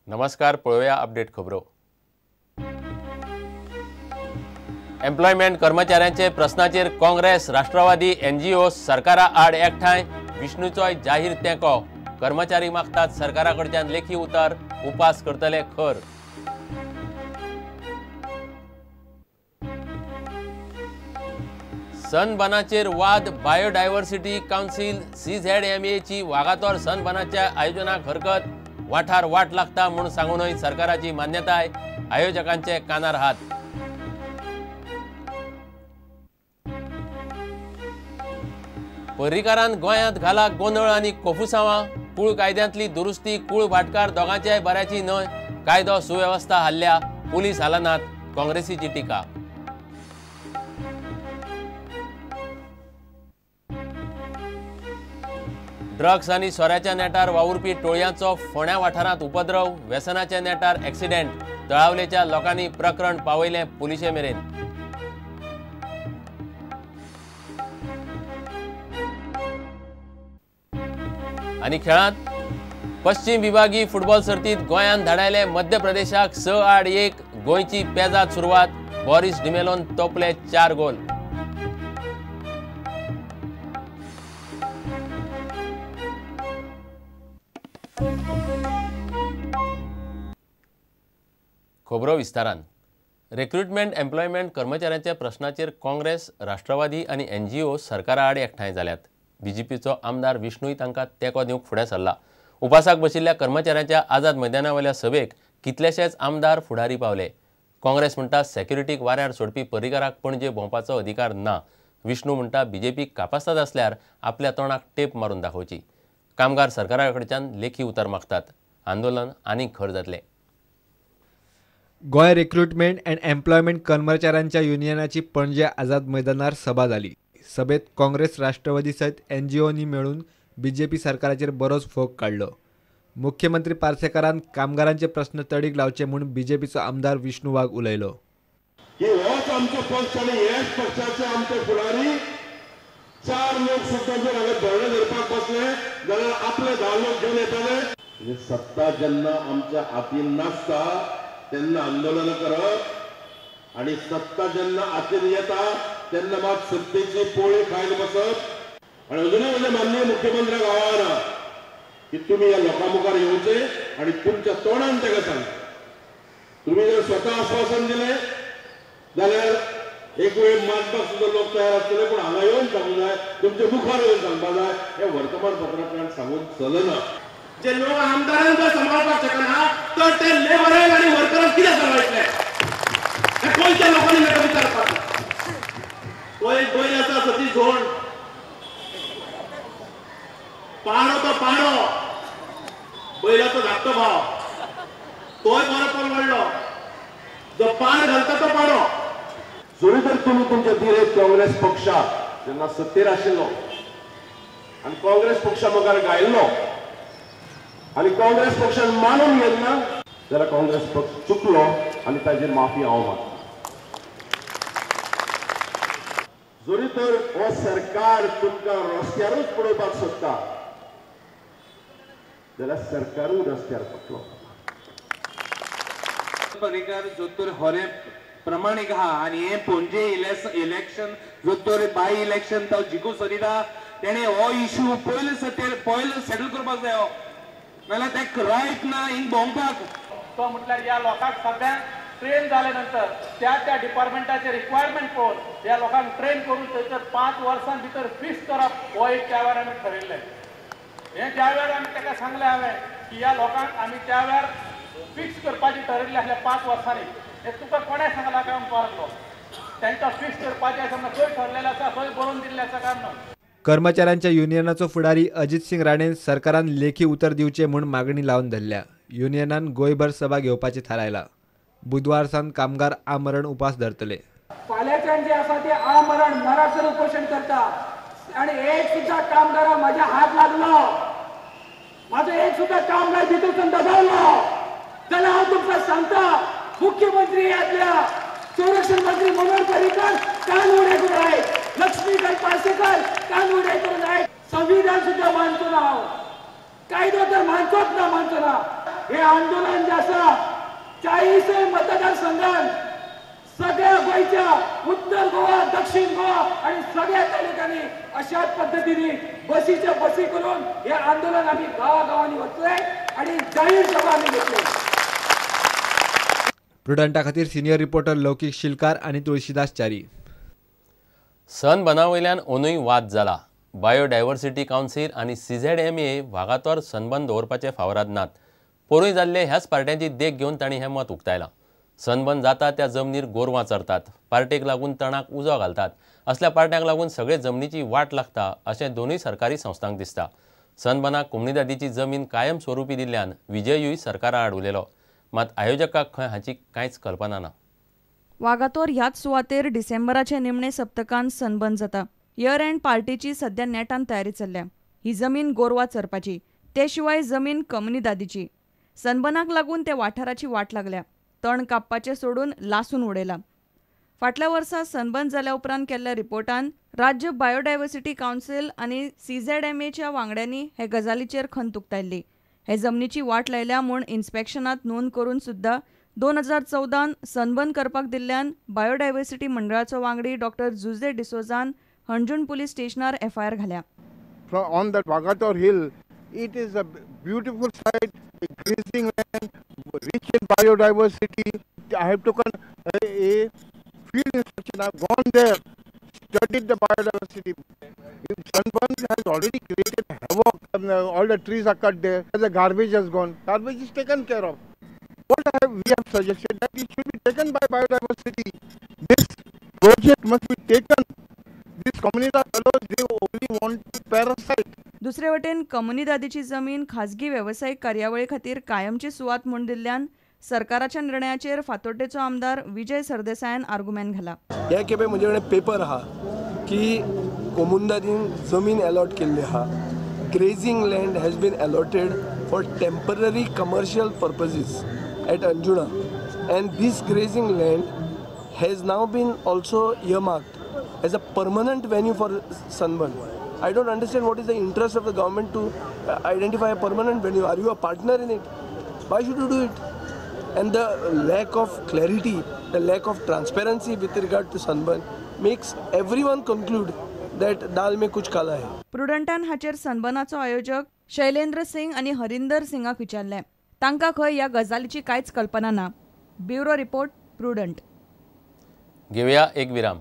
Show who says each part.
Speaker 1: नमस्कार, पळोवया अपडेट खबरो। एम्प्लॉयमेंट कर्मचाऱ्यांचे प्रस्नाचेर काँग्रेस, राष्ट्रवादी, एनजीओ सरकारा आड एकठांय, विष्णूचोय जाहीर तेंको। कर्मचारी मागतात सरकारा कडच्यान लेखी उतर, उपास करतले खर। सनबनाचेर वाद, बायोडायव्हर्सिटी कावन्सील CZMAची वागातोर सनबनाच्या आयोजनाक हरकत, वाठार वाट लागता म्हूण सांगूनय सरकाराची मान्यताय, आयोजकांचे कानार हात। पर्रीकारान गोंयांत घाला गोंदळ आनी कोफुसांवां, कूळ कायद्यांतली दुरुस्ती कूळ भाटकार दोगांच्याय बऱ्याची न्हय, कायदो सुवेवस्था हाल्ल्या, पुलीस हालनात, काँग्रेसीची टिका। ड्रग्स आनी सोऱ्याच्या नेटार वावुरपी टोळयांचो फोंड्या वाठारांत उपद्रव, व्यसनाच्या नेटार एक्सिडेंट, तळावलेच्या लोकांनी प्रकरण पावयलें पुलिशे मेरेन। आनी खेळांत पश्चिम विभागीय फुटबॉल सर्तींत गोंयान धाडायले मध्य प्रदेशाक 6-1, गोंयची पेजाद सुरवात, बॉरिस डिमेलोन तोपले 4 गोल। खबरो विस्तारान। रिक्रुटमेंट एम्प्लॉयमेंट कर्मचाऱ्यांच्या प्रश्नाचेर काँग्रेस, राष्ट्रवादी आनी एनजीओ सरकारा आड एकठांय जाल्यात। बीजेपीचो आमदार विष्णूय तांकां तेंको दिवंक फुडें सरला। उपासाक बशिल्ल्या कर्मचाऱ्यांच्या आझाद मैदानावेल्या सभेक कितलेशेच आमदार फुडारी पावले। काँग्रेस म्हणटा सेक्युरिटीक वाऱ्यार सोडपी पर्रीकाराक पणजे भोंवपाचो अधिकार ना। विष्णू म्हणटा बीजेपीक कापास्ताद आसल्यार आपल्या तोंडाक टेप मारून दाखोवची। कामगार सरकारा कडच्यान लेखी उतर मागतात। आंदोलन आनीक खर जातलें।
Speaker 2: गोंय रिक्रुटमेंट अँड एम्प्लॉयमेंट कर्मचाऱ्यांच्या युनियनाची पणजे आझाद मैदानार सभा जाली। सभेत काँग्रेस, राष्ट्रवादी सयत एनजीओनी मेळून बीजेपी सरकाराचेर बरोच फोग काडलो। मुख्यमंत्री पार्सेकारान कामगारांचे प्रस्न तडीक लावचे म्हूण बीजेपीचो आमदार विष्णू वाघ उलयलो।
Speaker 3: होच आमचो पक्ष आनी हेच पक्षाचे आमचे फुडारी 4 लोक सुद्दां जर हांगा धरणे धरपाक बसले जाल्यार आपले 10 लोक घेवन येताले। सत्ता जेन्ना आमच्या हातीन नासता तेन्ना आंदोलन करप आनी सत्ता जेन्ना हातीन येता तेन्ना मात सत्तेची पोळी खायत बसप। आनी अजुनूय म्हणजे माननीय मुख्यमंत्र्याक आव्हान आहा की तुमी ह्या लोकां मुखार येवचे आनी तुमच्या तोंडान ताका सांगचे। तुमी जर स्वता आश्वासन दिलें जाल्यार एक वेळ मानपाक सुद्दां लोक तयार आसतले, पूण हांगा येवन सांगूंक जाय, तुमच्या मुखार येवन सांगपाक जाय। हें वर्तमानपत्रांतल्यान सांगून चलना।
Speaker 4: जे लोक आमदारांक जर सांबाळपाक शकना तर ते लेबरांक आनी वर्करांक कितें सांबाळटले? हें गोंयच्या लोकांनी म्हाका विचारपाक। तो एक बैल आसा सतीश झोंड, पाणो तो पाणो, बैलाचो धाकटो भाव, तोय बरो परवडलो। जो पाण घालता तो पाणो।
Speaker 3: जरी तर तुमी तुमच्या दिरेत काँग्रेस पक्षाक जेन्ना सत्तेर आशिल्लो आनी काँग्रेस पक्षा मुखार गायल्लो आनी काँग्रेस पक्षान मानून घेतना जाल्यार काँग्रेस पक्ष चुकलो आनी ताजेर माफी हांव मागता। जरी तर हो सरकार तुमकां रस्त्यारूच पळोवपाक सोदता जाल्यार सरकारूय रस्त्यार पडटलो।
Speaker 4: पर्रीकार जो तर हरे प्रमाणीक आहा आनी हें पणजे इलेक्शन जो तर बाय इलेक्शन तो जिखूं सोदिता, तेणें हो इशू पयले सतेर पयले सेटल करपाक जाय, नाल्यार तेका रायट ना हिंग भोंवपाक।
Speaker 5: तो म्हटल्यार ह्या लोकांक सगळ्यांक ट्रेन जाले नंतर त्या त्या डिपार्टमेंटाचे रिक्वायरमेंट पळोवन ह्या लोकांक ट्रेन करून थंयसर 5 वर्सां भितर फिक्स करप हो एक त्या वेळार आमी ठरयल्लें। हें ज्या वेळार आमी ताका सांगलें हांवें की ह्या लोकांक आमी त्या वेळार फिक्स करपाचें ठरयल्लें आसलें 5 वर्सांनी, हें तुका कोणें सांगलां काय म्हणपाक लागलो। तांकां फिक्स करपाचें आसा म्हणून खंय ठरलेलें आसा, खंय बरोवन दिल्लें आसा काय म्हणून।
Speaker 2: कर्मचाऱ्यांच्या युनियनाचो फुडारी अजित सिंग राणेन सरकारान लेखी उतर दिवचे म्हूण मागणी लावन धरल्या। युनियनान गोंयभर सभा घेवपाचें थारायलां। बुधवार सावन कामगार आमरण उपास धरतले।
Speaker 6: फाल्यांच्यान जे आसा ते आमरण मरासर उपोशण करता आनी एक सुद्दां कामगारा म्हाज्या हात लागलो, म्हाजो एक सुद्दां कामगार भितर दबावलो जाल्यार हांव तुमकां सांगता, मुख्यमंत्री आदल्या संरक्षण मंत्री मनोहर पर्रीकर कान उडे करून आयक, लक्ष्मीकांत पार्सेकर कान उडे करून आयक, संविधान सुद्दां मानचो ना हांव, कायदो तर मानचोच ना, मानचो ना। हे आंदोलन जे आसा 40 मतदारसंघात सगळ्या गोंयच्या उत्तर गोवा, दक्षिण गोवा आणि सगळ्या तालुक्यांनी अशाच पद्धतीने बसीच्या बसी करून हे आंदोलन आम्ही गावागावांनी वतले आणि जाहीर सभा आम्ही घेतली.
Speaker 2: प्रुडंटा खातीर सिनियर रिपोर्टर लौकिक शिलकार आनी तुळशीदास च्यारी.
Speaker 1: सनबना वयल्यान ओनूय वाद जाला. बायोडायवर्सिटी कावन्सील आनी CZMA Vagator sunburn दवरपाचे फावराद नात. पोरूय जाल्ले ह्याच पार्ट्यांची देख घेवन तांणी हें मत उक्तायलां. सनबन जाता त्या जमनीर गोरवां चरतात, पार्टेक लागून तणाक उजो घालतात. असल्या पार्ट्यांक लागून सगळे जमनीची वाट लागता अशें दोनूय सरकारी संस्थांक दिसता. सनबनाक कोमुनिदादीची जमीन कायम स्वरुपी दिल्ल्यान विजयूय सरकारा आड उलयलो. मात आयोजकाक खंय हाची कांयच कल्पना ना.
Speaker 7: वागातोर ह्याच सुवातेर डिसेंबराच्या निमणे सप्तकान सनबन जाता. इयर एंड पार्टीची सध्या नेटान तयारी चल्ल्या. ही जमीन गोरवां चरपाची, ते शिवाय जमीन कोमुनिदादीची. सनबनाक लागून त्या वाठाराची वाट लागल्या. तण कापपाचें सोडून लासून उडयला. फाटल्या वर्सा सनबन जाल्या उपरांत केल्ल्या रिपोर्टान राज्य बायोडायवर्सिटी कावन्सील आनी CZMAच्या वांगड्यांनी हे गजालीचेर खंत उक्तायल्ली. हे जमनीची वाट लायल्या म्हूण इन्स्पेक्शनात नोंद करून सुद्दां 2014 सनबन करपाक दिल्ल्यान बायोडायवर्सिटी मंडळाचो वांगडी डॉक्टर जुझे डिसोजान हणजूण पुलीस स्टेशनार FIR घाल्या.
Speaker 8: On that Vagator hill, it is a beautiful site, a grazing land, rich in biodiversity. I have taken a field inspection. I have gone there, studied the biodiversity. If sunburn has already created havoc, all the trees are cut there, the garbage has gone. Garbage is taken care of. What we have suggested that it should be taken by biodiversity. This project must be taken. These community fellows, they only want to parasite.
Speaker 7: दुसरे वटेन कोमुनिदादीची जमीन खाजगी वेवसायीक कार्यावळी खातीर कायमची सुवात म्हूण दिल्ल्यान सरकाराच्या निर्णयाचेर फातोड्डेचो आमदार विजय सरदेसायान आर्गुमेंट घाला.
Speaker 9: हे खेपे म्हजे कडेन पेपर आहा की कोमुनिदादीन जमीन अलॉट केल्ली आहा. Grazing land has been allotted for temporary commercial purposes at Anjuna and this grazing land has now been also earmarked as a permanent venue for Sunburn. I don't understand what is the interest of the government to identify a permanent venue. Are you a partner in it? Why should you do it? And the lack of clarity, the lack of transparency with regard to Sunburn makes everyone conclude that दाल में कुछ काला है.
Speaker 7: प्रुडंटान हाचेर सनबर्नाचो आयोजक शैलेंद्र सिंग आनी हरिंदर सिंगाक विचारलें. तांकां खंय ह्या गजालीची कांयच कल्पना ना. Bureau report, Prudent.
Speaker 1: घेवया एक विराम.